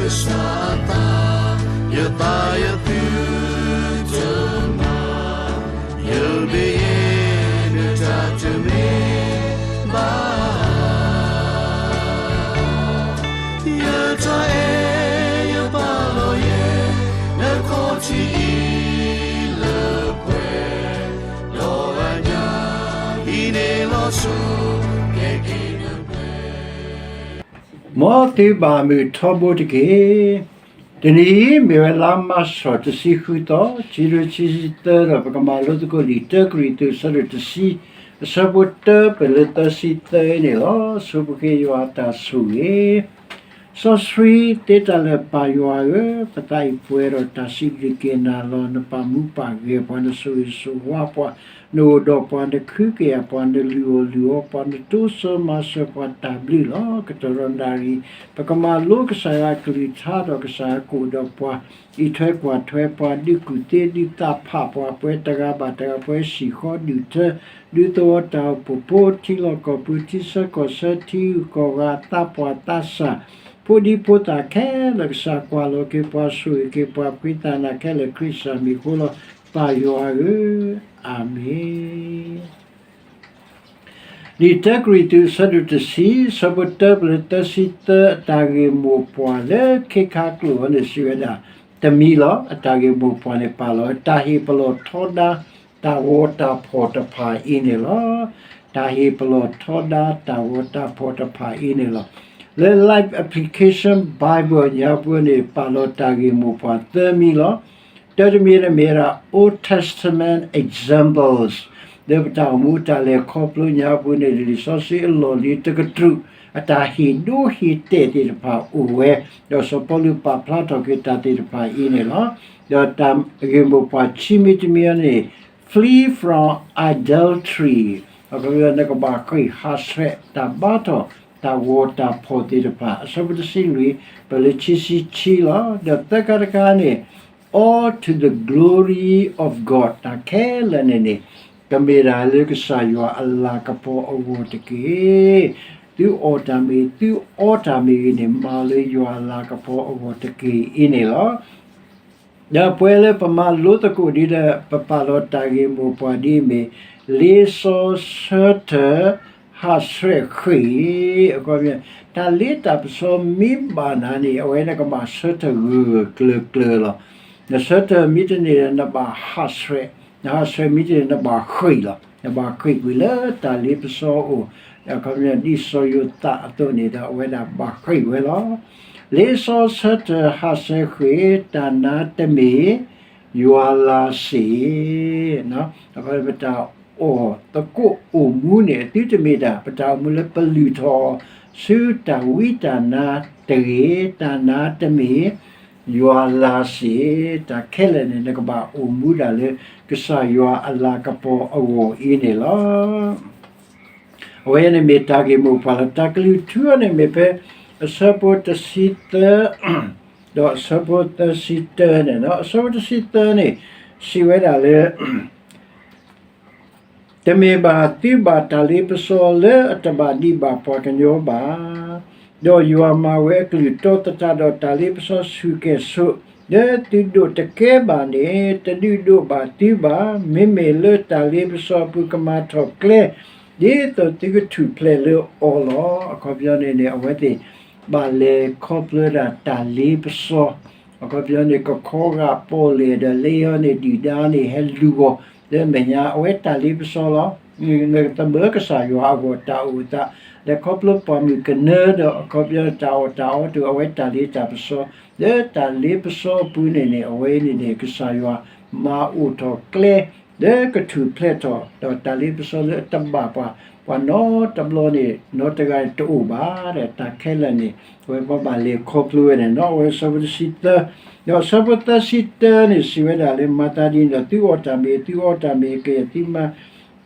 ကစၢ်အသး, ယသးယသုတမၤ, ယမ့ၢ်ယဲ နတၢ်တမ့ၢ်ဘၣ် ယတၢ်အဲၣ်ယပာ်လီၤယဲ နခီၣ်ထံးအံၤလၢပှဲၤ, ဒီးအညၣ်အံၤန့ၣ်လီၤဆိ ကဲက့ၤနပှဲၤ မ်သုဘၣ်မုာ်ထီဘိတက့ၢ်. တနံၤအံၤ မ့ၢ်ဝဲလါမၢ်ၡး တဆံဃုသီ, ခံကထိခံဆံသၢ ဒီးပကမၤလိသကိးလံာ်တၢကရံၣ်သူး အဆၢဒိၣ်တဆံ, အဆၢဖိတၢပၢၢ်လၢသၢဆံသၢန့ၣ်လီၤ. ဆိပဃ့ယွၤအတၢ်ဆိၣ်ဂ့ၤ စီဆှံသ့တၢ်လၢပၢ်ယွၤဧၢ, ပသးအံၤပှဲၤဒီးတၢ်စံးဘျုးက့ၤနၤလီၤ. နပာ်မူပာ်ဂဲၤပှၤ, နဆိၣ်ဂ့ၤဆိၣ်ဝါပှၤ, နအိၣ်ဒီးပှၤ, နခုကယာ်ပှၤ, နလုၢ်အီၣ်လုၢ်အီပှၤ, နတိစၢၤမၤစၢၤပှၤတၢ်ဘျုးလီၤ. ကတီၢ်ဒီးနၣ်ရံၣ် ပကမၤလိကစၢ်ယွၤအကလုၢ်ကထါဒီး ကစၢ်ယွၤကအိၣ်ဒီးပှၤ, အံးထွဲကွၢ်ထွဲပှၤ, ဒုးကူၣ်သ့ဒုးသးဖးပှၤ, ပှဲၤတဂၤဘၣ်တဂၤ, ပှဲၤဟံၣ်ဃီဒုၣ်ထၢ, ဒုးသဝီတၢ်အိၣ်ဖှိၣ်ဖိ, ထံလီၢ်ကီၢ်ပူၤ, ထံဆၢကီၢ်ဆၢ, ထံဂုၤကီၢ်ဂၤ, သးပှၢ်သးစၢ်, ဖိဒံဖိသၣ်ခဲလၢာ်, ကစၢ်ကွၢ်လီၤက့ၤပှၤ, ဆိၣ်ဂ့ၤက့ၤပှၤ, ဖှံသးနၤခဲလၢာ်, ခရံာ်စၢ်မံၤအဃိလီၤ. ပၢ်ယွၤဧၢ, အၤမ့ၣ်. လံာ်တၢကရံၣ်သူး အဆၢဒိၣ်တဆံ, အဆၢဖိတၢပၢၢ်လၢသၢဆံသၢ, အတၢ်ဂ့ၢ်မိၢ်ပှၢ်လၢခ့ခါကျိာ်အံၤန့ၣ် စံးဝဲဒၣ်, တမံၤလီၤ. အတၢ်ဂ့ၢ်မိၢ်ပှၢ်န့ၣ် ပာ်လီၤဝဲ တၢ်ဟ့ၣ်ပလီၢ်ထီဒါ တၢ်ဂီၤတၢ်ဖှီၣ်တဖၣ်အံၤန့ၣ်လီၤ. တၢ်ဟ့ၣ်ပလီၢ်ထီဒါ တၢ်ဂီၤတၢ်ဖှီၣ်တဖၣ်အံၤန့ၣ်လီၤ. လၢ Life Application Bible ညါပူၤန့ၣ် ပာ်လီၤတၢ်ဂ့ၢ်မိၢ်ပှၢ်သၢမံၤလီၤ. တၢတမံၤန့ၣ်မ့ၢ်ဝဲဒၣ် Old Testament Examples လၢပတၢ်အိၣ်မူတၢ်လဲၤခီဖျိညါပူၤန့ၣ် လံာ်စီဆှံအလီၢ်လံၤတကတြူၢ် အတၢ်ဟ့ၣ်ဒိဟ့ၣ်တဲာ်သ့ၣ်တဖၣ်အိၣ်ဝဲ, ဒီးစီၤပီလူးပာ်ဖျါထီၣ်က့ၤတၢ်သ့ၣ်တဖၣ်အံၤန့ၣ်လီၤ. ဒီးတၢ်ဂ့ၢ်မိၢ်ပှၢ်ခံမံၤတမံၤန့ၣ် Flee from adultery နကဘၣ်ဃ့ၢ်ဟးဆှဲးတၢ်ဘါထီၣ် တၢ်ဂီၤတၢ်ဖှီၣ်သ့ၣ်တဖၣ်, အဆၢဖိတဆံလွံၢ် ပၢၢ်လၢခံဆံခံလီၤ. ဒီးသၢခါတခါန့ၣ် All to the glory of God တၢ်ခဲလၢာ်န့ၣ်န့ၣ် ကမ့ၢ်ဒၣ်လၢကစၢ်ယွၤအလၤကပီၤအဂီၢ်တက့ၢ်. သုအီၣ်တၢ်မ့ၢ်ဂ့ၤ သုအီတၢ်မ့ၢ်ဂ့ၤန့ၣ် မၤလၢယွၤအလၤကပီၤအဂီၢ်တက့ၢ်အံၤန့ၣ်လီၤ. ဒီးပဝဲလၢပမၤလိသကိးဒ်ဒီး ပပာ်လီၤတၢ်ဂ့ၢ်မိၢ်ပှၢ်ဒ်အမ့ၢ် လ့စီဆၢထၢၣ် ဟးဆှဲးဃ့ၢ်, အခီပညီ တၢ်လ့တၢ်ပစီမ့ၢ်ဘၣ်နၤန့ၣ် အဝဲနကဘၣ်ဆၢထၢၣ်ဂၢၢ်ဂၢၢ်ကျၢၤကျၢၤလီၤ. နဆၢထၢၣ်မ့ၢ်တန့ၢ်ဒီး နဘၣ်ဟးဆှဲး, နဟးဆှဲးမ့ၢ်တန့ၢ် နဘၣ်ဃ့ၢ်လီၤ. နဘၣ်ဃ့ၢ်ကွံာ်လၢတၢ်လ့ပစီအအိၣ်, အခီပညီ ဒ်စီၤယိၤသးအသိးန့ၣ်ဒီး အဝဲဒၣ်ဘၣ်ဃ့ၢ်ဝဲလီၤ. လ့စီဆၢထၢၣ်ဟးဆှဲးဃ့ၢ်, တၢ်နါတမ့ၢ် ယွၤလၤစ့ၢ်. အခီပညီ ပတၢ်အီၣ်သကိးအိၣ်မူန့ၣ် အသုတမ့ၢ်ဒၣ် ပတၢ်အိၣ်မူလၢပလုၢ်ထီၣ်အီၤ ဆူတၢ်ဝံတၢ်နါတဂ့ၤ, တၢ်နါတမ့ၢ် ယွၤလၤစ့ၢ်. တၢ်ခဲလၢာ်န့ၣ် နကဘၣ်အိၣ်မူဒၣ်လၢ ကစၢ်ယွၤအလၤကပီၤအဂီၢ်အံၤန့ၣ်လီၤ. အဝဲန့ၣ်မ့ၢ်တၢ်ဂ့ၢ်မိၢ်ပှၢ်လီၤ. တၢ်ကလုၢ်ထူန့ၣ်မ့ၢ်ဖဲ အဆၢဖိတဆံသၢ ဒီးအဆၢဖိသၢဆံတၢန့ၣ်လီၤ. အဆၢဖိတဆံသၢန့ၣ် စံးဝဲဒၣ်လၢ တမ့ၢ်ဘၣ်သုဘၣ်တၢ်လ့ပစီလၢအတဘၣ်ဒံးဘၣ်ပှၤကညီဘၣ်. ဒီးယွၤမၤဝဲအကလုၢ်တီသတးဒီး တၢ်လ့ပစီဆူၣ်ကဲၣ်ဆိး, လၢသုဒိးတကဲဘၣ်န့ၣ် တဒုးဒိးဘၣ်သုဘၣ်. မ့မ့ၢ်လၢတၢ်လ့ပစီအပူၤကမၤထီၣ်ကျဲ ဒ်သိးသုကထူၣ်ဖျဲးလၢအီၤလီၤ. အခီပညီန့ၣ်န့ၣ် အဝဲသ့ၣ်ဘၣ်လဲၤခီဖျိဒၣ်တၢ်လ့ပစီ အခီပညီန့ၣ် ကခီဂာ်ပီၣ်လဲၣ်ဒီး လ့ဟီန့ၣ် ဒုၣ်ဒါန့ၣ် ဟဲလူၤအီၤ လၢအမဲာ်ညါ အဝဲတၢ်လ့ပစီလီၤ. နကသမၢကစၢ်ယွၤအဂီၢ်တၢ်အိၣ်သး လဲၤခီဖျိပှၢ်မုၢ်ကနၢဒီး အခီပညီတၢ်အီၣ်တၢ်အီတအိၣ် အဝဲတၢ်လ့တၢ်ပစီ လၢတၢ်လ့ပစီအပူၤန့ၣ်န့ၣ် အဝဲန့ၣ်န့ၣ် ကစၢ်ယွၤမၤအိၣ်ထီၣ်ကျဲ လၢကထူၣ်ဖျဲးထီၣ် ဒီးတၢ်လ့ပစီလၢအတဘၣ်ပှၤ ပှၤနီတဘျီန့ၣ် နီတဂၤတအိၣ်ဘၣ်ဒီး တၢ်ခဲလၢာ်န့ၣ် အဝဲပှၤဘၣ်လဲၤခီဖျိဝဲန့ၣ်နီၤ အဝဲအဆၢဖိတဆံသၢ ဒီးအဆၢဖိသၢဆံတၢန့ၣ် စံးဝဲဒၣ်လၢ မၤသးဒ်န့ၣ်ဒီး သုအီၣ်တၢ်မ့ၢ် သုအီတၢ်မ့ၢ် ကယဲၢ်သုမၤ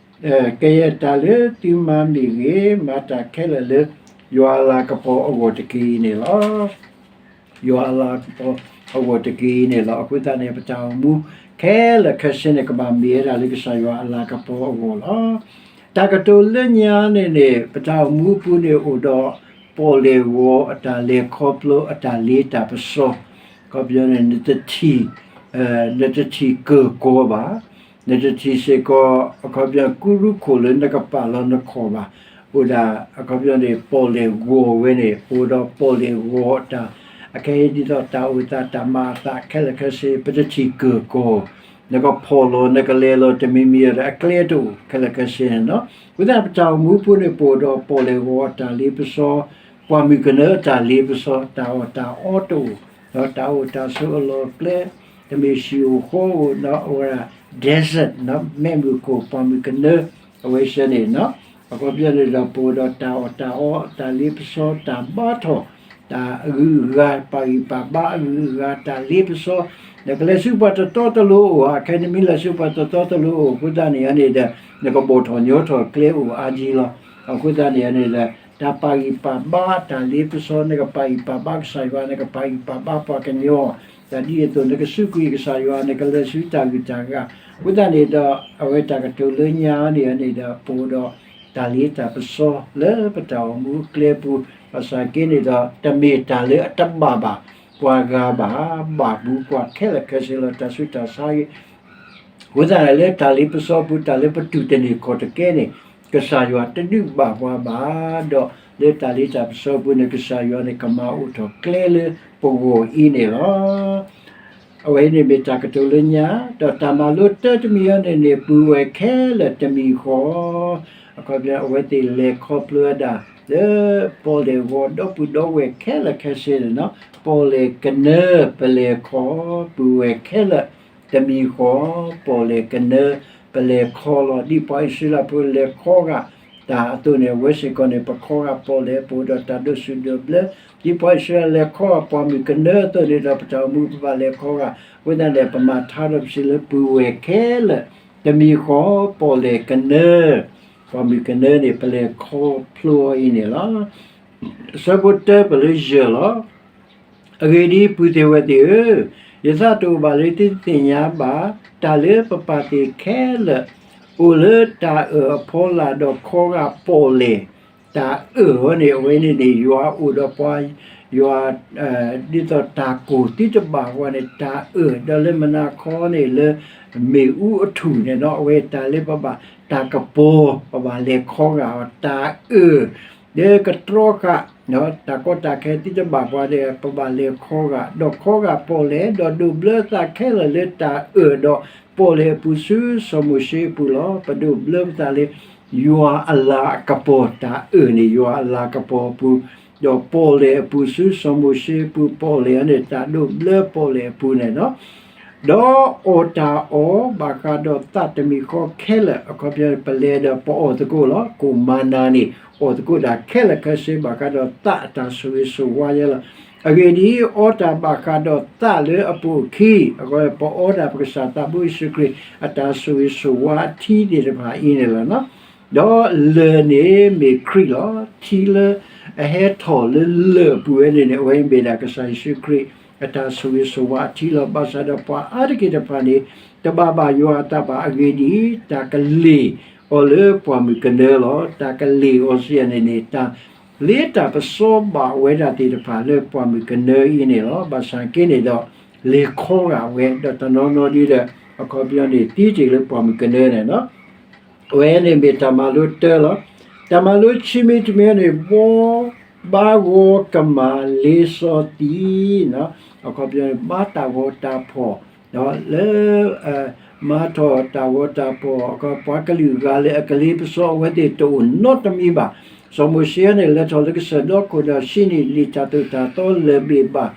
ကယဲၢ်တၢ်လၢသုမၤမ့ၢ်ဂ့ၤ မၤတၢ်ခဲလၢာ်လၢ ယွၤအလၤကပီၤအဂီၢ်တက့ၢ်အံၤန့ၣ်လီၤ. ယွၤအလၤကပီၤအဂီၢ်တက့ၢ်အံၤန့ၣ်လီၤ. အဃိသတးန့ၣ် ပတၢ်အိၣ်မူခဲလၢာ်ခဲဆ့န့ၣ် ကဘၣ်မ့ၢ်ဝဲဒၣ်လၢကစၢ်ယွၤအလၤကပီၤအဂီၢ်လီၤ. တၢ်ကတိၤလၢညါန့ၣ်န့ၣ် ပတၢ်အိၣ်မူအပူၤန့ၣ်အိၣ်ဒီး ပီၣ်လဲၣ်ဂီၤအတၢ်လဲၤခီဖျိအတၢ်လ့တၢ်ပစီ, အခီပညီန့ၣ် နတထံၣ်, နတထံၣ်ကၢၢ်ကီၤဘၣ်, နတထံၣ်စ့ၢ်ကီး, အခီပညီကူရူခိၣ်လၢနကပာ်လီၤနခီၣ်ဘၣ်, အိၣ်ဒၣ်အခီပညီန့ၣ် ပီၣ်လဲၣ်ဂီၤဝဲန့ၣ် ပအိၣ်ဒီးပီၣ်လဲၣ်ဂီၤအတၢ်, အခဲအံၤဒ်သိးတၢ်အိၣ်သး တၢ်မၤအသးခဲလၢာ်ခဲဆ့ ပတထံၣ်ကၢၢ်ကီၤ, နကဖီၣ်လီၤ နကလဲၤလီၤတမံၤမံၤဒီး အကျဲတအိၣ်ခဲလၢာ်ခဲဆ့န့ၣ်လီၤ. အဃိသတး ပတၢ်အိၣ်မူပူၤန့ၣ် ပအိၣ်ဒီးပီၣ်လဲၣ်ဂီၤအတၢ်လ့ပစီ, ပှၢ်မုၢ်ကနၢအတၢ်လ့ပစီ, တၢ်အီၣ်တၢ်အီတအိၣ်, ဒီးတၢ်အိၣ်တၢ်ဆိးအလီၢ်အကျဲ, တမ့ၢ်ဟံၣ်အိၣ်ဃီအိၣ်, ဒီးအဝဲဒၣ် desert မ့ၢ်မုၢ်ခိၣ်ပှၢ်မုၢ်ကနၢ အဝဲဆၢန့ၣ်လီၤ. အခီပညီန့ၣ်ဒီး ပအိၣ်ဒီးတၢ်အီၣ်တၢ်အီ, တၢ်လ့ပစီ, တၢ်ဘါထီၣ်, တၢ်အဂုၤအဂၤ, ပာ်ဂံၢ်ပာ်ဘါအဂုၤအဂၤ, တၢ်လ့ပစီ, နကလဲၤဆူပှၤတတီတလိၤအအိၣ်ဧါ, ခဲနမ့ၢ်လဲၤဆူပှၤတတီတလိၤအအိၣ်အဃိသတးန့ၣ်န့ၣ်ဒီး နကဘီၣ်ထီၣ်ညီထီၣ်ကျဲအိၣ်အါကံလီၤ. အဃိသတးန့ၣ်န့ၣ်ဒီး တၢ်ပာ်ဂံၢ်ပာ်ဘါတၢ်လ့ပစီ, နကပာ်ဂံၢ်ပာ်ဘါကစၢ်ယွၤ, နကပာ်ဂံၢ်ပာ်ဘါပှၤကညီ, တၢ်ဒ်အသိး နကစူးကွံာ်ကစၢ်ယွၤ, နကလဲၤဆူတၢ်ဂုၤတၢ်ဂၤ, အဃိသတးန့ၣ်ဒီး အဝဲတၢ်ကတိၤလၢညါန့ၣ်န့ၣ်ဒီး ပအိၣ်ဒီးတၢ်လ့တၢ်ပစီလၢပတၢ်အိၣ်မူအကျဲပူၤ, ဘၣ်ဆၣ်က့န့ၣ်ဒီး တမ့ၢ်တၢ်လၢအတဘၣ်ဘၣ်ပှၤဂၤဘၣ်, ဘၣ်ဘူးပှၤခဲလၢာ်ခဲဆ့လီၤ. တၢ်ဆူးတၢ်ဆါ အဃိသတးန့ၣ် လၢတၢ်လ့ပစီပူၤ တၢ်လၢပတူၢ်တန့ၢ်ခီၣ်တကဲန့ၣ် ကစၢ်ယွၤတဒုးဘၣ်ပှၤဘၣ်, ဒီးလၢတၢ်လ့တၢ်ပစီပူၤန့ၣ် ကစၢ်ယွၤန့ၣ် ကမၤအိၣ်ထီၣ်ကျဲလၢပဂီၢ်အံၤန့ၣ်လီၤ. အဝဲအံၤန့ၣ်မ့ၢ်တၢ်ကတိၤလၢညါ, ဒီးတၢ်မၤလိတၢတမံၤအံၤန့ၣ်န့ၣ် ပုၢ်ဝဲၢ်ခဲလၢာ်တမံၤဃီ, အခီပညီ အဝဲသ့ၣ်လဲၤခီဖျိဝဲဒၣ် လၢပီၣ်လဲၣ်ဂီၤဒီပုၢ်ဒီဝဲၢ်ခဲလၢာ်ခဲဆ့န့ၣ်လီၤ. ပီၣ်လဲၣ်ကနၢ ပလဲၤခီ, ပုၢ်ဝဲၢ်ခဲလၢာ်တမံၤဃီ, ပီၣ်လဲၣ်ကနၢ ပလဲၤခီလီၤ. ဒ်ပှၤအံၣ်စရ့လးဖိလဲၤခီဂာ်တၢ်အသိးန့ၣ် အဝဲစ့ၢ်ကီးန့ၣ် ပခီဂာ်ပီၣ်လဲၣ်, ပအိၣ်ဒီးတၢ်ဒိးစူၣ်ဒိးဘျၢ, ဒ်ပှၤအံၣ်စရ့လးလဲၤခီဂာ်ပှၢ်မုၢ်ကနၢအသိးန့ၣ်ဒီး ပတၢ်အိၣ်မူပဘၣ်လဲၤခီဂာ်, အဃိသတးန့ၣ် ပမၤထါထီၣ်ပစံးလၢပုၢ်ဝဲၢ်ခဲလၢာ်တမံၤဃီ, ပီၣ်လဲၣ်ကနၢ, ပှၢ်မုၢ်ကနၢန့ၣ် ပလဲၤခီဖျိအီၤအံၤန့ၣ်လီၤ. အဆၢဖိတၢပၢၢ်လၢယဲၢ်လီၤ. အဂ့ၢ်ဒ်အံၤ, ပုၢ်သ့ၣ်ဝဲၢ်သ့ၣ်ဧၢ, ယသးတအိၣ်ဘၣ်လၢသုတသ့ၣ်ညါဘၣ် တၢ်လၢပပၢ်သ့ၣ်ခဲလၢာ် အိၣ်လၢတၢ်အၢၣ်အဖီလာ်ဒီးခီဂာ်ပီၣ်လဲၣ်, တၢ်အၢၣ်အီၤန့ၣ် အဝဲန့ၣ်န့ၣ် ယွၤအိၣ်ဒီးပှၤ, ယွၤ ဒ်သိးတၢ်ကိၢ်သံတဘၣ်ပှၤန့ၣ် တၢ်အၢၣ်, ဒီးလၢမုၢ်နၤခီန့ၣ် လၢမ့ၣ်အူအထူၣ်န့ၣ်လီၤ. အဝဲတၢ်လၢပဘၣ်တၢ်ကပီၤ ပဘၣ်လဲၤခီဂာ်အီၤ, တၢ်အၢၣ် လၢကတြီဃာ် တၢ်ကီတၢ်ခဲသံတဘၣ်ပှၤဒီး ပဘၣ်လဲၤခီဂာ်, ဒီးခီဂာ်ပီၣ်လဲၣ်, ဒီးဒိးဘျၢသးခဲလၢာ်လၢတၢ်အၢၣ်ဒီးပီၣ်လဲၣ်အပူၤဆူစီၤမိၤၡ့အပူၤလီၤ. ပဒိးဘျၢပသးလၢ ယွၤအလၤအကပီၤ, တၢ်အၢၣ်န့ၣ် ယွၤအလၤကပီၤအပူၤ, ဒီးပီၣ်လဲၣ်အပူၤဆူစီၤမိၤၡ့အပူၤ, ပီၣ်လဲၣ်န့ၣ် တၢ်ဒိးဘျၢပီၣ်လဲၣ်အပူၤန့ၣ်လီၤ. ဒီးအီၣ်တၢ်အီၣ်ဘၣ်ဃးဒီးသးတမံၤဃီခဲလၢာ်, အခီပညီ ပလဲၤဒီးပအီၣ်သကိးလီၤ. ကိၣ်မၤနၤန့ၣ် အီၣ်သကိးဒၣ်ခဲလၢာ်ခဲဆ့ ဘၣ်ဃးဒီးသးအတၢ်ဆိၣ်ဂ့ၤဆိၣ်ဝါယဲလီၤ. အဂ့ၢ်ဒ်အံၤ, အီတၢ်ဘၣ်ဃးဒီးသးလၢအပိာ်အခံ, အခီပညီ ပအီဒၣ်ပကစၢ်သးဘိယ့ၣ်ၡူးခရံာ် အတၢ်ဆိၣ်ဂ့ၤဆိၣ်ဝါအထံသ့ၣ်တဖၣ်အံၤန့ၣ်လီၤ. ဒီးလၢၢ်န့ၣ်မ့ၢ်ခရံာ်လီၤ. ထံလၢအဟဲထီၣ်လၢလၢၢ်အပူၤဝဲန့ၣ်န့ၣ် အဝဲမ့ၢ်ဒၣ်ကစၢ်ယ့ၣ်ၡူးခရံာ် အတၢ်ဆိၣ်ဂ့ၤဆိၣ်ဝါအထံလီၤ. ဘၣ်ဆၣ်ဒီးပှၤအါတက့ၢ်တဖၣ်န့ၣ် တဘၣ်ဘၣ်ယွၤအသးဘၣ်. အဂ့ၢ်ဒ်အံၤ, တၢ်ကလ့ၢ်အီၤလၢပှၢ်မုၢ်ကနၢလီၤ. တၢ်ကလ့ၢ်အီၤစံးယၤန့ၣ်န့ၣ် တၢ်လ့တၢ်ပစီဘၣ်ဝဲဒၣ်သ့ၣ်တဖၣ်လၢပှၢ်မုၢ်ကနၢအံၤန့ၣ်လီၤ. ဘၣ်ဆၣ်က့န့ၣ်ဒီး လဲၤခီဂာ်ဝဲ ဒီးတနီၤနီၤဒ်ဒီး အခီပညီန့ၣ် သံတ့ၢ်လၢပှၢ်မုၢ်ကနၢန့ၣ်လီၤ. အဝဲန့ၣ်မ့ၢ်တၢ်မၤလိတၢလီၤ. တၢ်မၤလိခံမံၤတမံၤန့ၣ် ဘီ, ဘါဂီၤကမၣ်လ့စီသံ, အခီပညီန့ၣ် ဘါတၢ်ဂီၤတၢ်ဖီၣ်, လၢ မၤထီၣ်တၢ်ဂီၤတၢ်ဖီၣ် ပှၤကလုာ်ဂၤလၢအကလ့ပစီအဝဲသ့ၣ်တအိၣ်နီတမံၤဘၣ်. စီၤမိၤၡ့န့ၣ် လဲၤထီၣ်လၢကစၢၢ်ဒီခိၣ်ဒီး ဟံးန့ၢ်လံာ်တၢ်သိၣ်တၢ်သီလၢာ်ဘ့ၣ်ဘၣ်.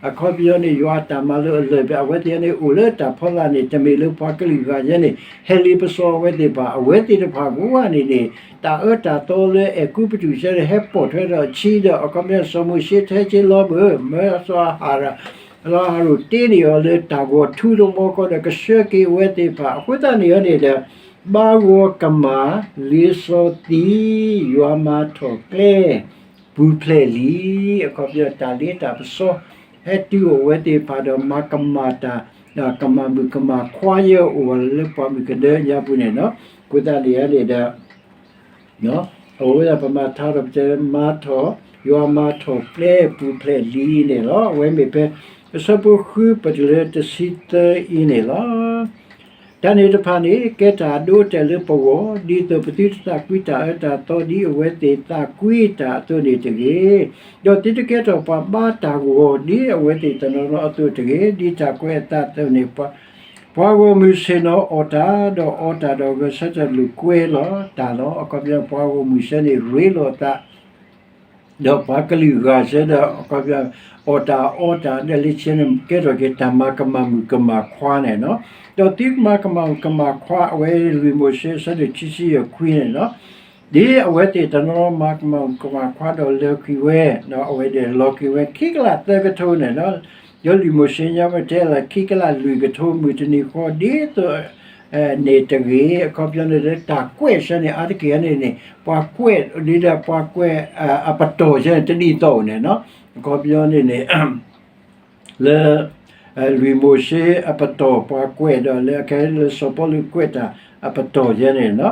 အခီပညီန့ၣ် ယွၤအတၢ်မၤလိာ်အလၢာ်ဘ့ၣ် အဝဲသ့ၣ်န့ၣ် အိၣ်လၢတၢ်ဖီလာ်န့ၣ် တမ့ၢ်လၢပှၤကလုာ်ဂၤယဲန့ၣ် ဟဲလ့ပစီအဝဲသ့ၣ်တဖၣ်, အဝဲသ့ၣ်တဖၣ်ကိးဂၤန့ၣ်န့ၣ် တၢ်အၢတၢ်သီလၢအဲၤကူပတူးစဲန့ၣ် ဟဲပိာ်ထွဲဒီးအဆံဒီး အခီပညီ စီၤမိၤၡ့ထဲက့ၤလီၤဘၣ် မၢစီၤအၤဟရိၣ် လီၤဟရိၣ်တ့န့ၢ်အီၤလၢတၢ်ဂီၤထူလၢမီကီၢ်ဒီး ကဆှၢက့ၤအဝဲသ့ၣ်တဖၣ်. အဃိသတးန့ၣ်န့ၣ်ဒီး ဘါဂီၤကမၣ်လ့စီသံ, ယွၤမၤထီၣ်ကျဲ ပူၤဖျဲးလံ. အခီပညီ တၢ်လ့တၢ်ပစီ ဟဲတုၤအိၣ်ဝဲသ့ၣ်တဖၣ်ဒီး မၤကမၣ်တၢ်, ကမၣ်မုၣ်ကမၣ်ခွါယဲအိၣ်လၢပှၢ်မုၢ်ကနၢအညါပူၤန့ၣ်လီၤ. အဃိသတးန့ၣ်န့ၣ်ဒီး အဝဲဒၣ်ပမၤထါထီၣ်ပတဲ မၤထီၣ် ယွၤမၤထီၣ်ကျဲပူၤဖျဲးလံန့ၣ်လီၤ. အဝဲမ့ၢ်ဖဲ အဆၢဖိဃုပတုၤလၢတဆံသၢအံၤန့ၣ်လီၤ. တၢ်န့ၣ်တဖၣ်န့ၣ် ကဲတၢ်အဒိအတဲာ်လၢပဂီၢ်, ဒ်သိးပသုတသးကွံတၢ်အၢတၢ်သီဒ်အဝဲသ့ၣ်သးကွံတၢ်အသိးန့ၣ်တဂ့ၤ, ဒီးသုတကဲထီၣ်ပှၤဘါတၢ်ဂီၤဒ်အဝဲသ့ၣ်တနီၤနီၤအသိးတဂ့ၤ, ဒ်တၢ်ကွဲးအသးအသိးန့ၣ် ပှၤဂီၢ်မုၢ်ဆ့ၣ်နီၤအီၣ်တၢ်, ဒီးအီတၢ်ဒီးဂဲၤဆၢထၢၣ်လိာ်ကွဲလီၤတၢ်လီၤ. အခီပညီ ပှၤဂီၢ်မုၢ်ဆ့ၣ်န့ၣ်ရ့လိာ်အသး ဒီးပှၤကလုာ်ဂၤဆၢဒီး အခီပညီ အီၣ်တၢ်အီတၢ်ဒီးလၢဆ့န့ၣ် ကဲထီၣ်က့ၤတၢ်မၤကမၣ်မုၣ်ကမၣ်ခွါန့ၣ်လီၤ. ဒီးသုကမၤကမၣ်မုၣ်ကမၣ်ခွါ အဝဲလွံၢ်မိၤၡ့ အဆၢဒိၣ်ခံဆံယဲၢ်ခွံန့ၣ်လီၤ. ဒ်အဝဲသ့ၣ်တနီၤနီၤမၤကမၣ်မုၣ်ကမၣ်ခွါဒီးလီၤက့ၤဝဲ, အဝဲဒီးလီၤက့ၤဝဲခံကလးသၢကထိန့ၣ်လီၤ. ဒီးလွံၢ်မိၤၡ့ညါဝဲတဲလၢခံကလးလွံၢ်ကထိမုၢ်တနံၤဃီ ဒ်သိး န့ၣ်တဂ့ၤ, အခီပညီန့ၣ်လၢတၢ်ကွဲးဆၢန့ၣ် အါတက့ၢ်န့ၣ်န့ၣ် ပှၤကွဲးဒ်ဒီးပှၤကွဲး အပတီၢ်ဆၢန့ၣ် တဒ်သိးန့ၣ်လီၤ. အခီပညီန့ၣ်န့ၣ် လၢ လွံၢ်မိၤၡ့အပတီၢ်ပှၤကွဲးဒီးလၢအခဲလၢစီၤပီလူးကွဲးတၢ် အပတီၢ်ယဲန့ၣ်လီၤ.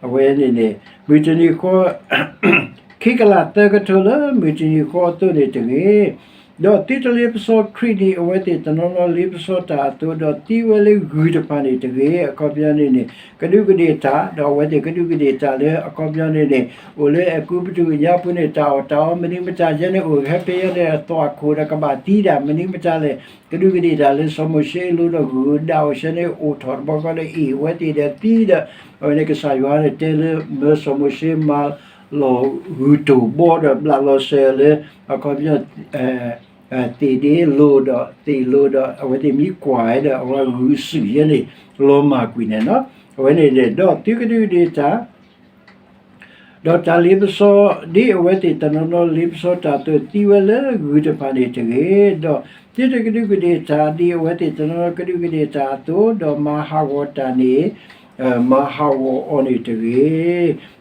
အဝဲန့ၣ်န့ၣ် မုၢ်တနံၤဃီ ခံကလးသၢကထိလၢမုၢ်တနံၤဃီအသိးန့ၣ်တဂ့ၤ, ဒီးသုတလ့ပစီခရံာ်န့ၣ် အဝဲသ့ၣ်တနီၤနီၤလ့ပစီတၢ်အသိး ဒီးသံဝဲလၢဂုၢ်တဖၣ်န့ၣ်တဂ့ၤ, အခီပညီန့ၣ်န့ၣ် ကဒူးကဒ့ၣ်တၢ်, ဒီးအဝဲသ့ၣ်ကဒူးကဒ့ၣ်တၢ်လၢအခီပညီန့ၣ်န့ၣ် အိၣ်လၢအဲၤကူပတူးညါပူၤန့ၣ် တၢ်အီၣ်တၢ်အီမနုၤမတၤယဲန့ၣ် အိၣ်ဟဲဖဲယဲန့ၣ် အသွၣ်ခိၣ်ဒီးကဘၣ်သံဒၣ် မနုၤမတၤလဲၣ်, ကဒူးကဒ့ၣ်တၢ်လၢစီၤမိၤၡ့အလိၤဒီးဂုၢ်ဒၣ်အိၣ်ဆၢန့ၣ် အိၣ်ထီၣ်တဘျီဃီဒီးအ့ၣ်ဝဲသ့ၣ်ဒီးသံဒီး အဝဲန့ၣ်ကစၢ်ယွၤန့ၣ်တဲလၢမၢစီၤမိၤၡ့မၤလီၤဂုၢ်တိၢ်ဘီဒီးဘျးလီၤစဲၤလၢ အခီပညီ သ့ၣ်ဒ့လိၤဒီးသ့ၣ်လိၤဒီး အဝဲသ့ၣ်မံကွၢ်ဝဲဒီး အဝဲဂုၢ်စုၣ်ယဲန့ၣ် လီၤမၢ်ကွံာ်န့ၣ်လီၤ. အဝဲန့ၣ်ဒီးသုကဒူးကဒ့ၣ်တၢ် ဒီးတၢ်လ့ပစီ ဒ်အဝဲသ့ၣ်တနီၤနီၤလ့ပစီတၢ်အသိး သံဝဲလၢဂုၢ်တဖၣ်န့ၣ်တဂ့ၤ, ဒီးသုတကဒူးကဒ့ၣ်တၢ် ဒ်အဝဲသ့ၣ်တနီၤနီၤကဒူးကဒ့ၣ်တၢ်အသိး, ဒီးမၤဟးဂီၤတၢ်န့ၣ် မၤဟးဂီၤအီၤန့ၣ်တဂ့ၤ.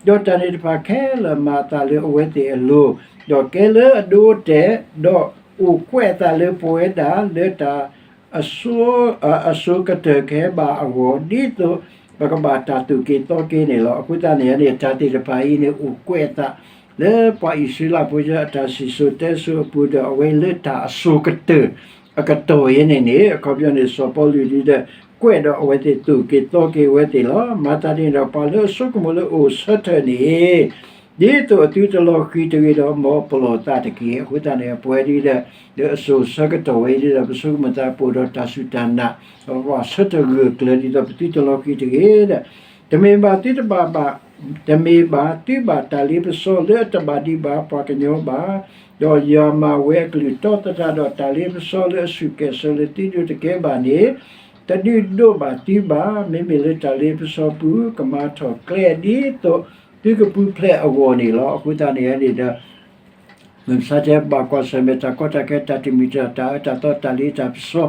ဒီးတၢ်န့ၣ်တဖၣ်ခဲလၢာ်မၤအသးလၢအဝဲသ့ၣ်အလိၤ, ဒီးကဲလၢအဒိအတဲာ်, ဒီးအိၣ်ကွဲးအသးလၢပဝဲဒၣ်လၢတၢ် အစိကတၢၢ်ကဟဲဘၣ်အဂီၢ် ဒ်သိးပကဘၣ်တၢ်သိၣ်က့ၤသီက့ၤန့ၣ်လီၤ. အဃိသတးန့ၣ်န့ၣ် တၢ်သ့ၣ်တဖၣ်အံၤန့ၣ် အိၣ်ကွဲးအသး လၢပှၤအံၣ်စရ့လးဖိအတၢ်စံၣ်စိၤတဲစိၤအပူၤဒီး အဝဲလၢတၢ်အစိကတၢၢ်အကတီၢ်ယဲန့ၣ်န့ၣ် အခီပညီန့ၣ် စီၤပီလူးဒ်ဒီး ကွဲးဒီးအဝဲသ့ၣ်သိၣ်က့ၤသီက့ၤဝဲသ့ၣ်လီၤ. မၤသးဒ်န့ၣ်ဒီး ပှၤလၢအဆိကမိၣ်လၢအိၣ်ဆၢထၢၣ်န့ၣ် ဒ်သိးအသုတလီၤဃံၤတဂ့ၤဒီး မ်ပလီၢ်သးတက့ၢ်. အဃိသတးန့ၣ် ပဝဲဒ်ဒီး လၢအစိၤဆၢကတီၢ်ဝဲဒ်ဒီး ပဆိကမိၣ်သးပအိၣ်ဒီးတၢ်စူၢ်တၢ်နာ်, ဒီးပှၤဆၢထၢၣ်ဂၢၢ်ကျၢၤဒ်သိးပသုတလီၤဃံၤတဂ့ၤဒီး တမ့ၢ်ဘၣ်သုတဘၣ်ဘၣ်, တမ့ၢ်ဘၣ်သုဘၣ်တၢ်လ့ပစီလၢအတဘၣ်ဒံးဘၣ်ပှၤကညီဘၣ်, ဒီးယွၤမၤဝဲအကလုၢ်တီသတးဒီး တၢ်လ့ပစီလၢအဆူၣ်ကဲၣ်ဆိးလၢသုဒိးတကဲဘၣ်န့ၣ် တဒုးဒိးဘၣ်သုဘၣ်. မ့မ့ၢ်လၢတၢ်လ့ပစီပူၤ ကမၤထီၣ်ကျဲဒ်သိးသုကပူၤဖျဲးအဂီၢ်န့ၣ်လီၤ. အဃိသတးန့ၣ်န့ၣ်ဒီး မုၢ်မဆါတဘၣ်ကွၢ်ဆၢၣ်မဲာ်တၢ်ကီတၢ်ခဲ တၢ်တမံၤတၢ် တၢ်အၢတၢ်သီ တၢ်လ့တၢ်ပစီ,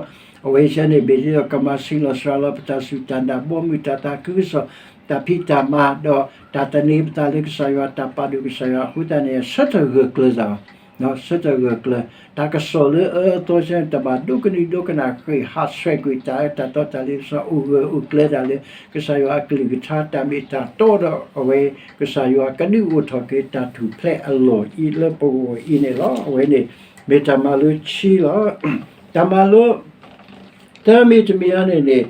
အဝဲဆဲန့ၣ် ဘၣ်ဒ်သိးကမၤဆံးလီၤစှၤလီၤ ပတၢ်စူၢ်တၢ်နာ် ဘီမုၢ်တၢ်သးခုကစီၣ် တၢ်ဖံးတၢ်မၤ ဒီးတၢ်သန့ၤပသးလၢကစၢ်ယွၤ တၢ်ပာ်ဒိၣ်ကစၢ်ယွၤ အဃိသတးန့ၣ် ဆၢထၢၣ်ဂၢၢ်ကျၢၤသး ဆၢထၢၣ်ဂၢၢ်ကျၢၤ, တၢ်ကစီၣ်လၢအအၢအသီဆဲန့ၣ် တဘၣ်ဒိကနုာ်ဒိကနၣ်ဃ့ၢ်ဟးဆှဲးကွံာ် တၢ်အၢတၢ်သီတၢ်လ့ပစီ အိၣ်ဂၢၢ်အိၣ်ကျၢၤတၢ်လၢ ကစၢ်ယွၤအကလုၢ်ကထါ တၢ်မ့ၢ်တၢ်တီဒီးအဝဲ ကစၢ်ယွၤကဒုးအိၣ်ထီၣ်က့ၤတၢ်ထူၣ်ဖျဲးအလီၢ်အံၤလၢပဂီၢ်အံၤန့ၣ်လီၤ. အဝဲန့ၣ် မ့ၢ်တၢ်မၤလိခံလီၤ. တၢ်မၤလိ တမံၤတမံၤအံၤန့ၣ်န့ၣ်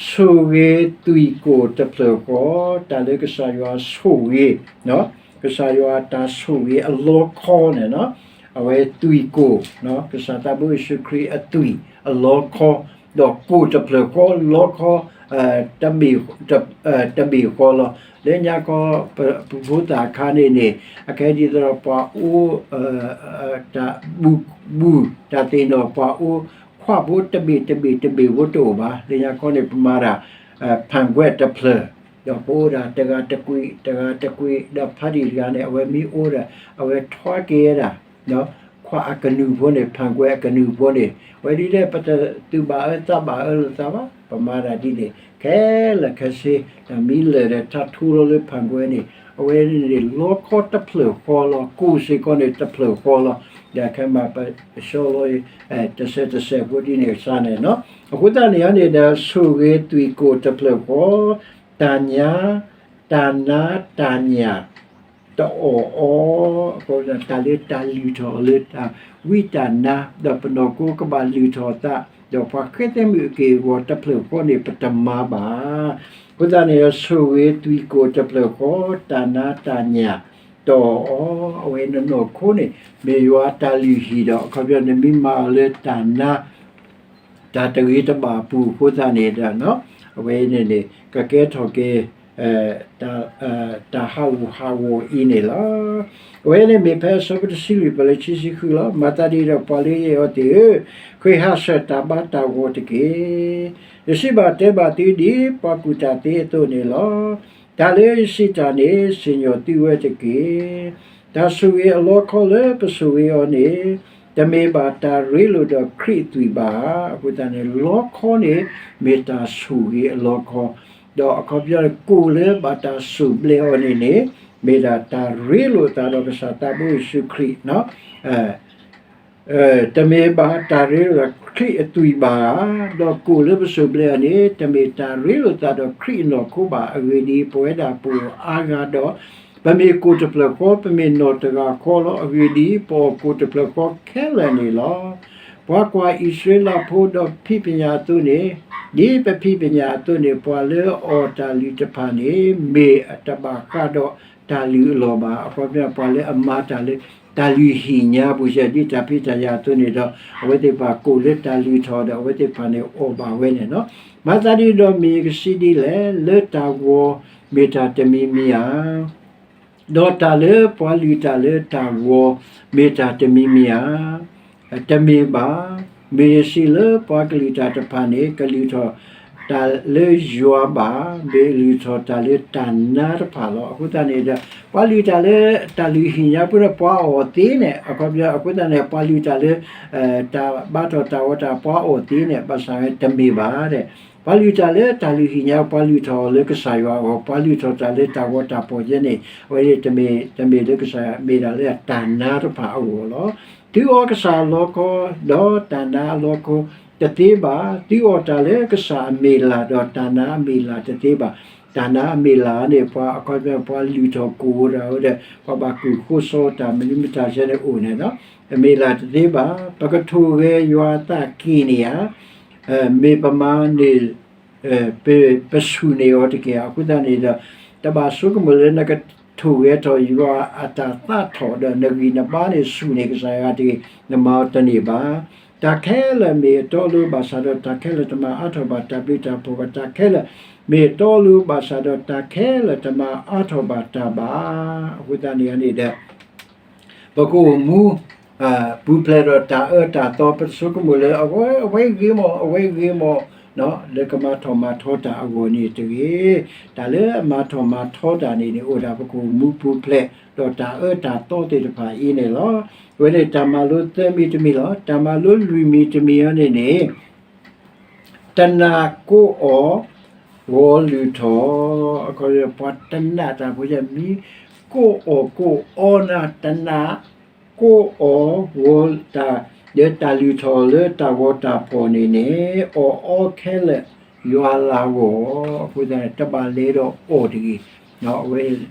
ဆိၣ်ဂ့ၤသွံၣ်ကိၢ်တဖျၢၣ်ဃီ, တၢ်လၢကစၢ်ယွၤဆိၣ်ဂ့ၤ, ကစၢ်ယွၤတၢ်ဆိၣ်ဂ့ၤအလီခီန့ၣ်လီၤ. အဝဲသွံၣ်ကိၢ်, ကစၢ်သးဘိယ့ၣ်ၡူးခရံာ်အသွံၣ်အလီခီ, ဒီးကိၢ်တဖျၢၣ်ဃီ လီခီ တဘ့ၣ်, တဘ့ၣ်ဃီလီၤ. လၢညါခီ ပဖိသၣ်ခါန့ၣ်န့ၣ် အခဲဒ်သိးဒီးပှၤအိၣ် တၢ်ဘူၣ် တၢ်သ့ၣ်နီၣ်ပှၤအိၣ် ခွးဖိတဘ့ၣ်တဘ့ၣ်တဘ့ၣ်ဖိတအိၣ်ဘၣ်. လၢညါခီန့ၣ် ပမၤတၢ် ဖၣ်ကွဲးတဖျၢၣ်, ဒီးပအိၣ်ဒၣ်တဂၤတကွံာ် တဂၤတကွံာ် ဒီးဖးဒံၣ်တဂၤန့ၣ် အဝဲမ့ၢ်အိၣ်ဒီး အဝဲထွါက့ၤဝဲဒၣ် ခွးအကနူၢ်ဖိန့ၣ် ဖၣ်ကွဲးအကနူၢ်ဖိန့ၣ် အဝဲဒ်လဲၣ် ပတသုးဘၣ်အၢသးဘၣ်အၢလိာ်သးဘၣ် ပမၤတၢ်ဒ်န့ၣ် ခဲလၢာ်ခဲဆ့ ဒီးမ့ၢ်လၢာ်ဒီးထးထူလီၤလၢဖၣ်ကွဲးန့ၣ် အဝဲန့ၣ်လီခီတဖျၢၣ်ဃီလီၤ ကိၢ်စ့ၢ်ကီးန့ၣ်တဖျၢၣ်ဃီလီၤ. ဒီးခဲမးပဆှၢလီၤ တစဲးတစဲးဖိဒ်န့ၣ်ကစၢ်န့ၣ်လီၤ. အဃိသတးန့ၣ်န့ၣ်ဒီး ဆိၣ်ဂ့ၤသွံၣ်ကိၢ်တဖျၢၣ်ဃီ တၢ်ညါ တၢ်နါ တၢ်ညၣ် တအီၣ်အီ, တၢ်လၢတၢ်လုၢ်ထီၣ်လၢတၢ်ဝံတၢ်နါ, ဒီးပနီၢ်ခိကဘၣ်လုၢ်ထီၣ်သး, ဒီးပှၤဃဲသဲမုၣ်အက့ၢ်အဂီၤတဖျၢၣ်ဃီန့ၣ် ပတမၤဘၣ်. အဃိသတးန့ၣ်ဒီး ဆိၣ်ဂ့ၤသွံၣ်ကိၣ်တဖျၢၣ်ဃီ တၢ်နါတၢ်ညၣ် တအီၣ်အီ, အဝဲနနီၢ်ခိန့ၣ် မ့ၢ်ယွၤအတၢ်လုၢ်ဟံၣ်ဒီး အခီပညီန့ၣ် မ့ၢ်မၤအီၤလၢတၢ်နါ တၢ်တဂ့ၤတဘၣ်အပူၤအဃိသတးန့ၣ်ဒီး အဝဲန့ၣ်န့ၣ် ကကဲထီၣ်က့ၤ တၢ်ဟးဂူာ်ဟးဂီၤအံၤန့ၣ်လီၤ. အဝဲန့ၣ်မ့ၢ်ဖဲအဆၢဖိတဆံလွံၢ်ပၢၢ်လၢခံဆံဃုလီၤ. မၤသးဒ်ဒီးပှၤလၢယအဲၣ်အီၤသ့ၣ်ဧၢ, ဃ့ၢ်ဟးဆှဲးတၢ်ဘါတၢ်ဂီၤတက့ၢ်. ယစံးဘၣ်တဲဘၣ်သုဒ်ပှၤကူၣ်တၢ်သ့အသိးန့ၣ်လီၤ. တၢ်လၢယစံးတၢ်န့ၣ် စံၣ်ညီၣ်သုဝဲတက့ၢ်. တၢ်ဆိၣ်ဂ့ၤအလီခီလၢပဆိၣ်ဂ့ၤအီၤန့ၣ် တမ့ၢ်ဘၣ်တၢ်ရ့လိာ်ဒီးခရံာ်အသွံၣ်ဘၣ်. အဃိသတးန့ၣ် လီခီန့ၣ် မ့ၢ်တၢ်ဆိၣ်ဂ့ၤအလီခီ, ဒီးအခီပညီန့ၣ် ကိၣ်လၢဘၣ်တၢ်စိၢ်ဘျဲးအီၤန့ၣ်န့ၣ် မ့ၢ်ဒၣ်တၢ်ရ့လိာ်သးဒီးကစၢ်သးဘိယ့ၣ်ၡူးခရံာ် တမ့ၢ်ဘၣ်တၢ်ရ့လိာ်ဒီးခရံာ်အသွံၣ်ဘၣ်ဧါ, ဒီးကိၣ်လၢပစိၢ်ဘျဲးအီၤန့ၣ် တမ့ၢ်တၢ်ရ့လိာ်သးဒီးခရံာ်အနီၢ်ခိဘၣ်. အဂ့ၢ်ဒ်အံၤ, ပဝဲဒၣ်ပအိၣ်အါဂၤဒီး ပမ့ၢ်ကိၣ်တဖျၢၣ်ဃီ, ပမ့ၢ်နီၢ်တဂၤဃီလီၤ. အဂ့ၢ်ဒ်အံၤ, ပအီၣ်ကိၣ်တဖျၢၣ်ဃီခဲလၢာ်န့ၣ်လီၤ. ပှၤကွၢ်အံၣ်စရ့လးဖိဒီးဖံးပညၣ်အသိးန့ၣ်, ဒ်ပဖံးပညၣ်အသိးန့ၣ်, ပှၤလၢအအီၣ်တၢ်လုၢ်တဖၣ်န့ၣ် မ့ၢ်တဘၣ်ဃးဒီးတၢ်လုၢ်အလီၢ်ဘၣ်. အခီပညီ ပှၤလၢအမၤတၢ်လၢတၢ်လုၢ်ဟံၣ်ညါပူၤစဲ ဒ်တၢ်ဖံးတၢ်ညၣ်အသိးန့ၣ်ဒီး အဝဲသ့ၣ်တဖၣ်ကိၣ်လၢတၢ်လုၢ်ထီၣ်ဒီး အဝဲသ့ၣ်တဖၣ်န့ၣ်အီၣ်ဘၣ်ဝဲန့ၣ်လီၤ. မၤသးဒ်ဒီးမ့ၢ်ယကစံးဒ်လဲၣ်, လၢတၢ်ဂီၤမ့ၢ်တၢ်တမံၤမံၤဧါ, ဒီးတၢ်လၢပှၤလုၢ်တၢ်လၢတၢ်ဂီၤ မ့ၢ်တၢ်တမံၤမံၤဧါ. တမ့ၢ်ဘၣ်. မ့ၢ်ယစံးလၢပှၤကလုၢ်တၢ်တဖၣ်န့ၣ် ကလုၢ်ထီၣ်တၢ်လၢယွၤဘၣ်, မ့ၢ်လုၢ်ထီၣ်တၢ်လၢတၢ်နါတဖၣ်လီၤ. အဃိသတးန့ၣ်ဒီး ပှၤလုၢ်တၢ်လၢတၢ်လုၢ်ဟံၣ်ညါပူၤဒီး ပှၤအီၣ်သ့န့ၣ်, အခီပညီ အဃိသတးန့ၣ် ပှၤလုၢ်တၢ်လၢ တၢ်ဘါထီၣ်တၢ်ဂီၤတၢ် ပှၤအီၣ်သ့န့ၣ် ဘၣ်ဆၣ်ဝဲတမ့ၢ်ဘၣ်ဒီး ပှၤလုၢ်တၢ်လၢတၢ်လုၢ်ဟံၣ်ညါ ပှၤလုၢ်ထီၣ်အီၤလၢကစၢ်ယွၤအဂီၢ်, ပှၤလုၢ်ထီၣ်တၢ်လၢတၢ်ဂီၤတၢ်ဖီၣ်ယဲန့ၣ် အဝဲန့ၣ်တမ့ၢ်လၢကစၢ်ယွၤ, မ့ၢ်ဒၣ်လၢတၢ်နါတဖၣ်အဂီၢ်လီၤ. သုအီကစၢ်အလီခီ, ဒီးတၢ်နါအလီခီတသ့ဘၣ်. သုအီၣ်တၢ်လၢကစၢ်အမံၤလၢ်, ဒီးတၢ်နါအမံၤလၢ်တသ့ဘၣ်. တၢ်နါအမံၤလၢ်န့ၣ် ပှၤအခီပညီ ပှၤလုၢ်ထီၣ်ကိၣ်ဒီး ပှၤဘၣ်ကုၢ်ဃိစီတၢ်မနုၤမတၤစဲန့ၣ်အိၣ်န့ၣ်လီၤ. အမံၤလၢ်တသ့ဘၣ်. ပကထိၣ်ဂဲၤယွၤအသးက့ၤန့ၣ်ဧါ. မ့ၢ်ပမၤန့ၣ် ပဆူၣ်န့ၢ်အီၤတက့ၢ်. အဃိသတးန့ၣ်ဒီး တဘၣ်ဆိကမိၣ်လၢနကထိၣ်ဂဲၤထီၣ်ယွၤအတၢ်သးထီၣ်ဒီး နဂံၢ်နဘါန့ၣ်ဆူၣ်န့ၢ်ကစၢ်ယွၤတဂ့ၤ, နမၤအီၤတန့ၢ်ဘၣ်. တၢ်ခဲလၢာ်မ့ၢ်အတီအလိၤဘၣ်ဆၣ်ဒီး တၢ်ခဲလၢာ်တမၤအါထီၣ်ဘၣ်တၢ်ဘျုးတၢ်ဖှိၣ်ဘၣ်. တၢ်ခဲလၢာ်မ့ၢ်အတီအလိၤဘၣ်ဆၣ်ဒီး တၢ်ခဲလၢာ်တမၤအါထီၣ်ဘၣ်တၢ်ဘၣ်. အဃိသတးန့ၣ်န့ၣ်ဒီး ပကအိၣ်မူ ပူၤဖျဲးဒီးတၢ်အၢတၢ်သီ ပတဆိကမိၣ်လၢ အဝဲဂ့ၤမး အဝဲဂ့ၤမး လၢကမၤထီၣ်မၤထီတၢ်အဂီၢ်န့ၣ်တဂ့ၤ. တၢ်လၢအမၤထီၣ်မၤထီတၢ်န့ၣ်န့ၣ် အိၣ်ဒၣ်ပကအိၣ်မူပူၤဖျဲးဒီးတၢ်အၢတၢ်သီသ့ၣ်တဖၣ်အံၤန့ၣ်လီၤ. အဝဲန့ၣ်တၢ်မၤလိသၢမံၤတမံၤလီၤ. တၢ်မၤလိလွံၢ်မံၤတမံၤအံၤန့ၣ်န့ၣ် တနာ်ကိးအီၣ် ဂီၤလုၢ်ထီၣ်, အခီပညီ ပှၤတနာ်တၢ်ဖိယဲၢ်မံၤ ကိးအီၣ်ကိးအီနၤ တနာ် ကိးအီၣ်ဂီၤတၢ် ဒီးတၢ်လုၢ်ထီၣ်လၢတၢ်ဂီၤတၢ်ဖီၣ်န့ၣ်န့ၣ် အီၣ်အီခဲလၢာ် ယွၤလၤဂီၢ်, အဃိသတးန့ၣ် တဘၣ်လဲၤဒီးအီၣ်တဂ့ၤ. အဝဲ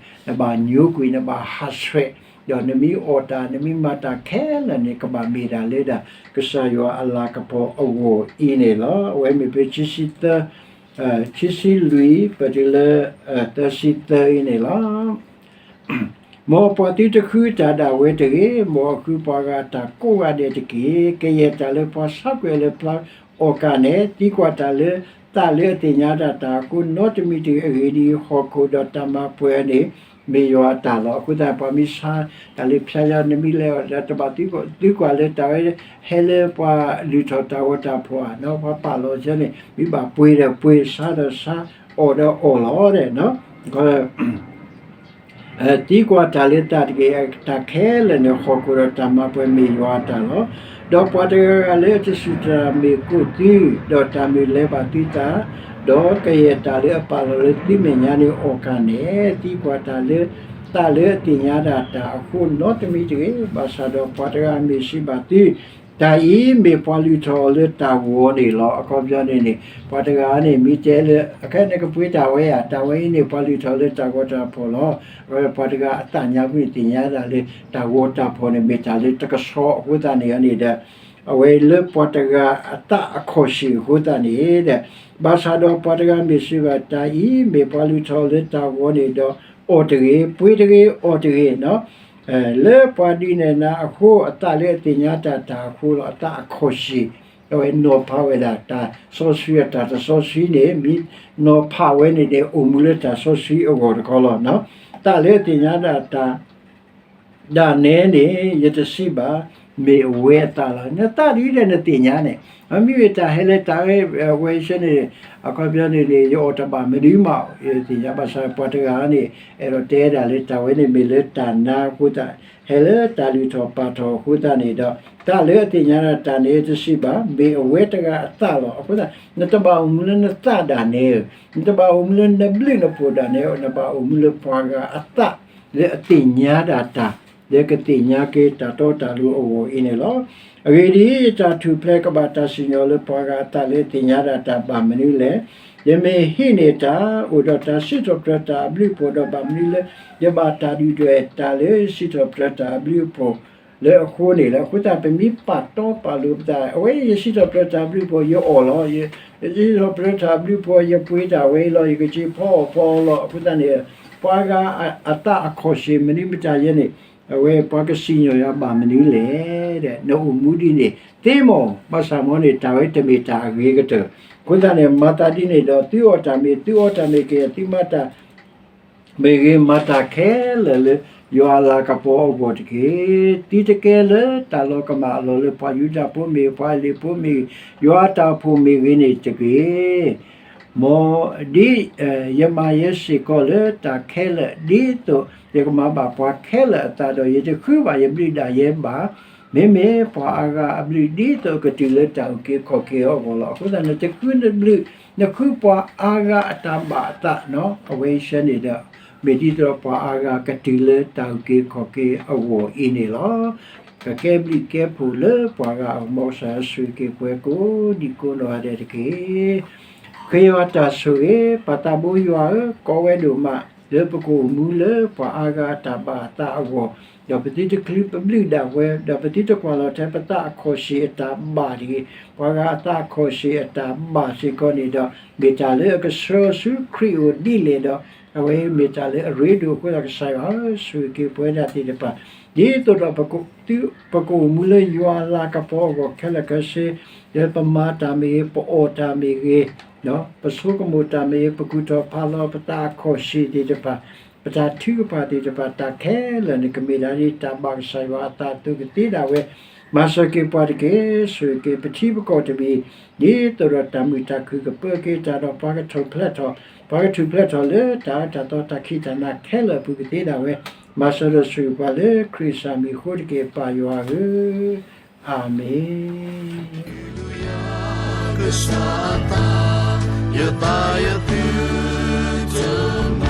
နဘၣ်ညိကွံာ် နဘၣ်ဟးဆှဲး, ဒီးနမ့ၢ်အီၣ်တၢ် နမ့ၢ်မၤတၢ်ခဲလၢာ်န့ၣ် ကဘၣ်မ့ၢ်ဒၣ်လၢဒၣ် ကစၢ်ယွၤအလၤကပီၤအဂီၢ်အံၤန့ၣ်လီၤ. အဝဲမ့ၢ်ဖဲ ခံဆံလွံၢ် ပတုၤလၢ သၢဆံသၢအံၤန့ၣ်လီၤ. မ်ပှၤသုတဃုတၢ်ဒၣ်ဝဲတဂ့ၤ, မ်အဃုပှၤဂၤအတၢ်ကိးဂၤဒဲးတက့ၢ်. ကယဲၢ်တၢ်လၢပှၤဆါကွံာ်အီၤလၢဖျါအီၣ်ကၢ်န့ၣ်, သံကွၢ်တၢ်လၢသးလၢအသ့ၣ်ညါတၢ်တၢ်အဃိနီတမံၤတဂ့ၤ. အဂ့ၢ်ဒ်အံၤ, ဟီၣ်ခိၣ်ဒီးတၢ်မၤပှဲၤန့ၣ် မ့ၢ်ယွၤအတၢ်လီၤ. အဃိသတး ပှၤမ့ၢ်ဆါတၢ်လၢဖျါညါ နမ့ၢ်လဲၤအီၤဒီး တဘၣ်သံကွၢ်လၢတၢ်ဝဲ ဟဲလၢပှၤလုၢ်ထီၣ်တၢ်ဂီၤတၢ်ဖီၣ်ဧါ, ပှၤပာ်လီၤဆၢန့ၣ် မ့ၢ်ဘၣ်ပှ့ၤဒီးပှ့ၤ, ဆါဒီးဆါ, အီၣ်ဒီးအီၣ်လီၤဒီး သံကွၢ်တၢ်လၢသးတဂ့ၤ. တၢ်ခဲလၢာ်န့ၣ် ဟီၣ်ခိၣ်ဒီးတၢ်မၤပှဲၤမ့ၢ်ယွၤအတၢ်လီၤ. ဒီးပှၤတဂၤဂၤလၢအတစူၢ်တၢ်မ့ၢ်ကိးသု, ဒီးတၢ်မုၢ်လဲၤဘၣ်သုသး, ဒီးကယဲၢ်တၢ်လၢအပာ်လီၤလၢသုမဲာ်ညါန့ၣ်အီၣ်ကၢ်န့ၣ်, သံကွၢ်တၢ်လၢသးလၢအသ့ၣ်ညါဒၣ်တၢ်အဃိနီတမံၤတဂ့ၤ. ဘၣ်ဆၣ်ဒီးပှၤတဂၤမ့ၢ်စံးဘၣ်သု, တၢ်အံၤမ့ၢ်ပှၤလုၢ်ထီၣ်အီၤလၢတၢ်ဂီၤန့ၣ်လီၤ. အခီပညီန့ၣ်န့ၣ် ပှၤတဂၤန့ၣ် မ့ၢ်တဲလၢ အခဲန့ၣ်ကပှ့ၤတၢ်ဝဲဧါ, တၢ်ဝဲအံၤန့ၣ် ပှၤလုၢ်ထီၣ်လၢတၢ်ဂီၤတၢ်ဖီၣ်လီၤ. အဝဲပှၤတဂၤအသးညါပူၤန့ၣ် သ့ၣ်ညါဒၣ်လၢတၢ်ဂီၤတၢ်ဖီၣ်န့ၣ် မ့ၢ်တၢ်လၢတကဆှီအဃိသတးန့ၣ်န့ၣ်ဒီး အဝဲလၢပှၤတဂၤအသးအခီၣ်ဆံၣ်အဃိသတးန့ၣ်ဒီး ဘၣ်ဆၣ်ဒီးပှၤတဂၤမ့ၢ်စံးဘၣ် တၢ်အံၤမ့ၢ်ပှၤလုၢ်ထီၣ်လၢတၢ်ဂီၤန့ၣ်ဒီး အီၣ်တဂ့ၤ, ပှ့ၤတဂ့ၤ, အီၣ်တဂ့ၤ, လၢပှၤဒ်န့ၣ်နၤအဃိ အသးလၢအသ့ၣ်ညါတၢ်တၢ်အဃိလီၤ. အသးအခီၣ်ဆံၣ် အဝဲနီၤဖးဝဲဒၣ်တၢ်စီဆှံအတၢ်တစီဆှံန့ၣ် မ့ၢ်နီၤဖးဝဲန့ၣ်န့ၣ် အိၣ်မူလၢတၢ်စီဆှံအဂီၢ်တခီလီၤ. သးလၢအသ့ၣ်ညါဒၣ်တၢ် ဒၣ်နဲန့ၣ် ယတစံးဘၣ်, မ့ၢ်အဝဲအသးလီၤ. နသးဒ်လဲၣ်နသ့ၣ်ညါန့ၣ် မ့မ့ၢ်တၢ်ဟဲလၢတၢ်ဝဲဆၢန့ၣ် အခီပညီန့ၣ်န့ၣ် ယအီၣ်တဘၣ်မနုၤမး ယသ့ၣ်ညါဘၣ်ဆၣ် ပှၤတဂၤန့ၣ် အဲၣ်ဒိးတဲဒၣ်လၢတၢ်ဝဲန့ၣ်မ့ၢ်လၢတၢ်နါအဃိသတး ဟဲလၢတၢ်လုၢ်ထီၣ်ပာ်ထီၣ်အဃိသတးန့ၣ်ဒီး သးလၢအသ့ၣ်ညါဒၣ်တၢ်န့ၣ် တစံးဘၣ် မ့ၢ်အဝဲတဂၤအသးလီၤ. အဃိသတး နတဘၣ်အိၣ်မူလၢနသးဒၣ်နဲဧၢ, နတဘၣ်အိၣ်မူလၢနဘျုးနဖှိၣ်ဒၣ်နဲဧၢ, နဘၣ်အိၣ်မူလၢပှၤဂၤအသး လၢအသ့ၣ်ညါဒၣ်တၢ် လၢကသ့ၣ်ညါက့ၤတၢ်တီတၢ်လိၤအဂီၢ်အံၤန့ၣ်လီၤ. အဂ့ၢ်ဒ်အံၤ, ယတၢ်ထူၣ်ဖျဲးကဘၣ်တၢ်စံၣ်ညီၣ်လၢပှၤဂၤအသးလၢအသ့ၣ်ညါဒၣ်တၢ်ဘၣ်မနုၤလဲၣ်. ယမ့ၢ်ဟံးန့ၢ်တၢ် အိၣ်ဒီးတၢ်စံးထီၣ်ပတြၢၤတၢ်အဘျုးအဖှိၣ်ဒီး ဘၣ်မနုၤလၢ ယဘၣ်တၢ်ဒုၣ်ဒွဲၣ်တၢ်လၢစံးထီၣ်ပတြၢၤတၢ်အဘျုးအဖှိၣ်လၢအဃိန့ၣ်လဲၣ်. အဃိသတး ပမ့ၢ်ပာ်တီပာ်လိၤပသး အဝဲယစံးထီၣ်ပတြၢၤတၢ်အဘျုးအဖှိၣ် ယအီၣ်လီၤ, ယစံးထီၣ်ပတြၢၤတၢ်အဘျုးအဖှိၣ် ယပှ့ၤတၢ်ဝဲအံၤလီၤ, ယကစ့ဖီအီၣ်ဖီအီလီၤ. အဃိသတးန့ၣ် ပှၤဂၤအသးအခီၣ်ဆံၣ် မနုၤမတၤယဲန့ၣ် အဝဲပှၤကစံၣ်ညီၣ်ယၤဘၣ်မနုၤလဲၣ်. နအိၣ်မူဒ်န့ၣ်သ့မ့ၢ် ဘၣ်ဆၣ်မ်န့ၣ် တၢ်ဝဲတမ့ၢ်တၢ်အဂ့ၤကတၢၢ်. အဃိသတးန့ၣ် မၤသးဒ်န့ၣ်ဒီး သုအီၣ်တၢ်မ့ၢ် သုအီတၢ်မ့ၢ်ဂ့ၤ သုမၤတၢ် မ့ၢ်ဂ့ၤ မၤတၢ်ခဲလၢာ်လၢ ယွၤအလၤကပီၤအဂီၢ်တက့ၢ်. သုတကဲလၢတၢ်လီၤကမၣ်အလီၢ်လၢပှၤယူဒၤဖိမ့ၢ်ဂ့ၤ ပှၤအ့လ့းဖိမ့ၢ်ဂ့ၤ ယွၤအတၢ်အိၣ်ဖှိၣ်မ့ၢ်ဂ့ၤန့ၣ်တဂ့ၤ. မ်ဒ်ယမၤယဲစ့ၢ်ကီးလၢတၢ်ခဲလၢာ် ဒ်သိးယကမၤဘၣ်ပှၤခဲလၢာ်အသးဒီး ယတဃုဘၣ်ယဘျုးဒၣ်ယဲဘၣ်. မ့မ့ၢ်ပှၤအါဂၤအဘျုး ဒ်သိးအကတုၤလၢတၢ်အုၣ်က့ၤခီၣ်က့ၤအဂီၢ်လီၤ. အဃိသတး နတဃုနဘျုး နဃုပှၤအါဂၤအတၢ်ဘၣ်အသး အဝဲအံၤဆၢန့ၣ်ဒီး မ့ၢ်ဒ်သိးပှၤအါဂၤကတုၤလၢတၢ်အုၣ်က့ၤခီၣ်က့ၤအဂီၢ်အံၤန့ၣ်လီၤ. ကကဲဘျုးကဲဖှိၣ်လၢပှၤဂၤအဂီၢ် မ်ကစၢ်ယွၤဆိၣ်ဂ့ၤက့ၤပှၤကိးဒံကိးနီၢ်ဂၤဒဲးတက့ၢ်. ဃ့ယွၤတၢ်ဆိၣ်ဂ့ၤ ပၢ်သးဘိယွၤဧၢ, ကိးဝဲဒိၣ်မး လၢပကအိၣ်မူလၢပှၤအါဂၤအတၢ်ဘၣ်အသးအဂီၢ်, ဒီးပသုတချုးပဘျုးဒၣ်ဝဲ, ဒီးပသုတကွၢ်လီၤထဲပသးအခီၣ်ဆံးအတၢ်ဘၣ်တဂ့ၤ, ပှၤဂၤအသးအခီၣ်ဆံးအတၢ်ဘၣ်စ့ၢ်ကီးန့ၣ်ဒီး မ့ၢ်တၢ်လၢအကဆှၢအီၤဆူခရံာ်အအိၣ်ဒ်လဲၣ်ဒီး အဝဲမ့ၢ်တၢ်လၢအရ့ဒိၣ်အဃိသတး ကစၢ်ယွၤဧၢ, ဆိၣ်ဂ့ၤက့ၤပဝဲဒၣ်သ့ၣ်တဖၣ် ဒ်သိးဒီး ပကအိၣ်မူလၢယွၤအလၤကပီၤအဂီၢ်ခဲလၢာ်ခဲဆ့, လၢပမၤတၢ်မ့ၢ်ဂ့ၤ, ပအီၣ်တၢ်မ့ၢ်ဂ့ၤ, ပဆိကမိၣ်တၢ်မ့ၢ်ဂ့ၤ, ပကူၣ်ထီၣ်ဖးလီၤပသးအခီၣ်ဆံးသ့ၣ်တဖၣ်, ပတၢ်ထုကဖၣ်သ့ၣ်တဖၣ် တၢ်ခဲလၢာ်န့ၣ် ကမ့ၢ်ဒၣ်ဒ်တၢ်ဘၣ်ကစၢ်ယွၤအသးအသိး ကသ့ဒၣ်ဝဲ, မၤစၢၤက့ၤပှၤတက့ၢ်. ဆိၣ်ဂ့ၤက့ၤပထံပကီၢ်တမံၤ, ဒ်သိးဒီးတၢ်မုာ်တၢ်ခုၣ်ကပၢက့ၤတၢ်ဒီး ပှၤကထူၣ်ဖျဲးထီၣ်, ပှၤကထူၣ်ဖျဲးထီၣ်လၢတၢ်အၢတၢ်သီတၢ်ခံးတၢ်နၤခဲလၢာ်အပူၤကသ့ဒၣ်ဝဲ, မၤစၢၤဒီးဆိၣ်ဂ့ၤပှၤလၢခရံာ်အမံၤအဃိတက့ၢ် ပၢ်ယွၤဧၢ, အၤမ့ၣ်.